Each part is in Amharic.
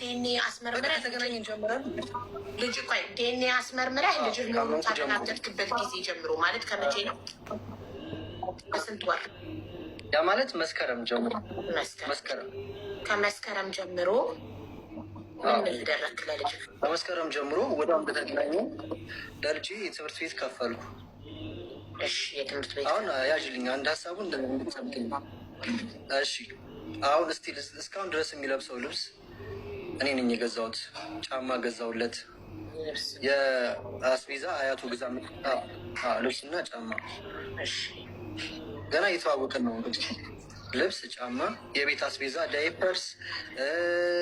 ዲኤንኤ አስመርምረህ ከተገናኘን ጀምረን ልጅ፣ ቆይ፣ ዲኤንኤ አስመርምረህ ልጅ መሆኑን ካረጋገጥክበት ጊዜ ጀምሮ ማለት ከመቼ ነው? ከስንት ወር? ያ ማለት መስከረም ጀምሮ። መስከረም። መስከረም። ከመስከረም ጀምሮ ምን ምን ለልጅ? ከመስከረም ጀምሮ ወዲያው እንደተገናኘን ለልጄ የትምህርት ቤት ከፈልኩ። እሺ፣ የትምህርት ቤት። አሁን ያዥልኝ አንድ ሀሳቡን እንድትሰምትኝ። እሺ፣ አሁን እስቲ እስካሁን ድረስ የሚለብሰው ልብስ እኔ ነኝ የገዛሁት። ጫማ ገዛሁለት። ልብስ። የአስቤዛ አያቱ ግዛ፣ ልብስና ጫማ። ገና እየተዋወቅን ነው እንግዲህ። ልብስ፣ ጫማ፣ የቤት አስቤዛ፣ diapers፣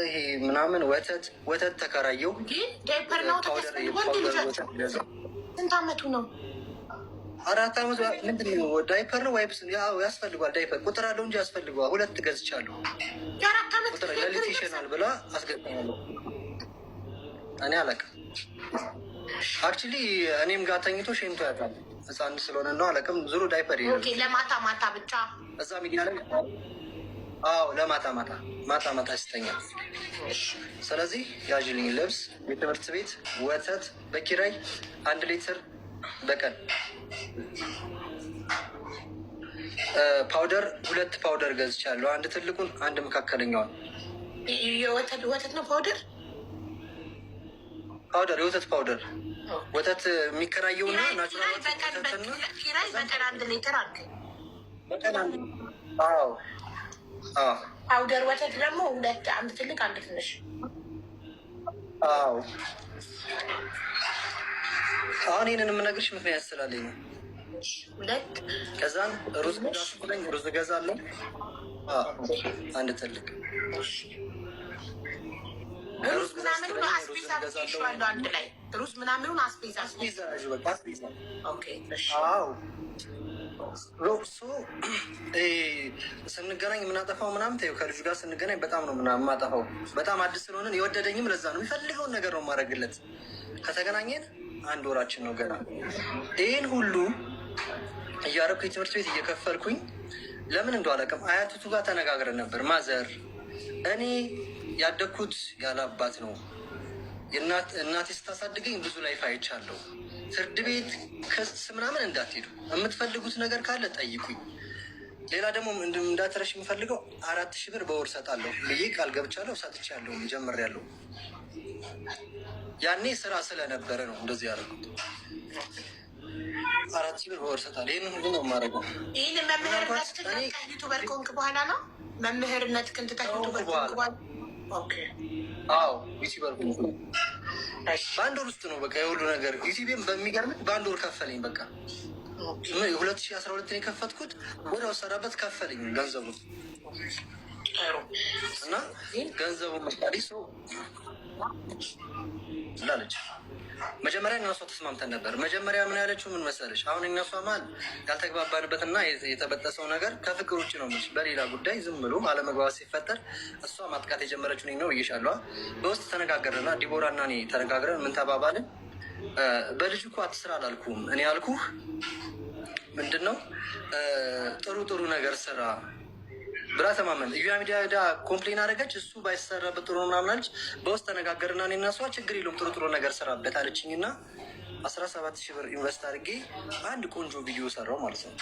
ይሄ ምናምን፣ ወተት፣ ወተት ተከራየው። ግን ዳይፐር ነው powder ተያስፈልጓል። የ powder ልጃችሁ ወተት ገዛው። ስንት አመቱ ነው? 4 ዓመቱ። ምንድን ነው፣ ዳይፐር ነው wipes ያው ያስፈልገዋል። ዳይፐር ቁጥር አለው እንጂ ያስፈልገዋል። ሁለት ገዝቻለሁ። የ4 አመት ቁጥር ዳይፐር ሌሊት ይገዛል? ይሸናል ብላ አስገባለሁ። እኔ አላውቅም። Actually እኔም ጋር ተኝቶ ሸንቶ ያውቃል። ህፃን ስለሆነ ነው፣ አላውቅም። ዙሮ ዳይፐር ለማታ ማታ ብቻ። እዛ ሚዲያ ላይ፣ አዎ፣ ለማታ ማታ፣ ማታ ማታ ሲተኛ። ስለዚህ ያዥልኝ ልብስ፣ የትምህርት ቤት፣ ወተት በኪራይ 1 ሊትር በቀን፣ powder፣ ሁለት powder ገዝቻለሁ። አንድ ትልቁን፣ አንድ መካከለኛውን። የወተት ወተት ነው powder? Powder፣ የወተት powder፣ ወተት የሚከራየውና natural ኪራይ በቀን ወተትና ኪራይ በቀን 1 ሊትር አልከኝ። በቀን አንድ፣ አዎ። Powder ወተት ደግሞ ሁለት፣ አንድ ትልቅ አንድ ትንሽ። አዎ። አሁን ይህንን የምነግርሽ ምክንያት ስላለኝ ነው። ሁለት። ከዛን ሩዝ ግዛ ስትለኝ ሩዝ እገዛለሁ። አዎ፣ አንድ ትልቅ ሩዝ ምናምኑን አስቤዛ ብዬሽዋለሁ። አንድ ላይ ሩዝ ምናምኑን አስቤዛ። አስቤዛ ያዥ፣ በቃ አስቤዛ። Okay፣ እሺ። አዎ፣ so ስንገናኝ የምናጠፋው ምናምን ተይው። ከልጁ ጋር ስንገናኝ በጣም ነው ምናምን የማጠፋው። በጣም አዲስ ስለሆንን የወደደኝም ለዛ ነው። የሚፈልገውን ነገር ነው የማደርግለት። ከተገናኘን አንድ ወራችን ነው ገና። ይህን ሁሉ እያደረኩ የትምህርት ቤት እየከፈልኩኝ ለምን እንደው አላውቅም። አያቱቱ ጋር ተነጋግረን ነበር። Mother፣ እኔ ያደግኩት ያለ አባት ነው። እናቴ ስታሳድገኝ ብዙ life አይቻለሁ። ፍርድ ቤት ክስ ምናምን እንዳትሄዱ፣ የምትፈልጉት ነገር ካለ ጠይቁኝ። ሌላ ደግሞ እንዳትረሽ የምፈልገው 4,000 ብር በወር ሰጣለሁ ብዬ ቃል ገብቻለሁ። ሰጥቻለሁ፣ ጀምሬያለሁ። ያኔ ስራ ስለነበረ ነው እንደዚህ ያደረኩት። 4,000 ብር በወር ሰጣለሁ። ይህን ሁሉ ነው የማደርገው። ይህን መምህርነት YouTuber ከሆንክ በኋላ ነው? መምህርነት ትተህ YouTuber ከሆንክ በኋላ? Okay። አዎ፣ YouTuber በአንድ ወር ውስጥ ነው በቃ የሁሉ ነገር። ዩቲዩብም በሚገርም በአንድ ወር ከፈለኝ። በቃ 2012 ነው የከፈትኩት። ወዲያው ሰራበት ከፈለኝ ገንዘቡ እና ገንዘቡ መጣሪ ሰው ላለች መጀመሪያ እነሷ ተስማምተን ነበር። መጀመሪያ ምን ያለችው ምን መሰለሽ? አሁን እነሷ መሀል ያልተግባባንበትና የተበጠሰው ነገር ከፍቅር ውጭ ነው የምልሽ። በሌላ ጉዳይ ዝም ብሎ አለመግባባት ሲፈጠር እሷ ማጥቃት የጀመረችው እኔን ነው እየሻለዋ። በውስጥ ተነጋገርንና ዲቦራ እና እኔ ተነጋግረን ምን ተባባልን? በልጅ እኮ አትስራ አላልኩም። እኔ ያልኩህ ምንድን ነው፣ ጥሩ ጥሩ ነገር ስራ ብላ ተማመን። እዩያ ሚዲያ ዳ complain አደረገች። እሱ ባይሰራበት ጥሩ ነው ምናምን አለች። በውስጥ ተነጋገርና እኔ እና እሷ ችግር የለውም ጥሩ ጥሩ ነገር ስራበት አለችኝ እና 17,000 ብር invest አድርጌ አንድ ቆንጆ ቪዲዮ ሰራው ማለት ነው።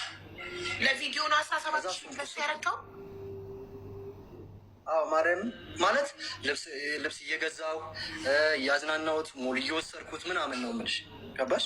ለቪዲዮ ነው 17,000 invest ያደረገው? አዎ፣ ማርያም፣ ማለት ልብስ እየገዛው እያዝናናሁት ሞል እየወሰድኩት ምናምን ነው የምልሽ። ገባሽ?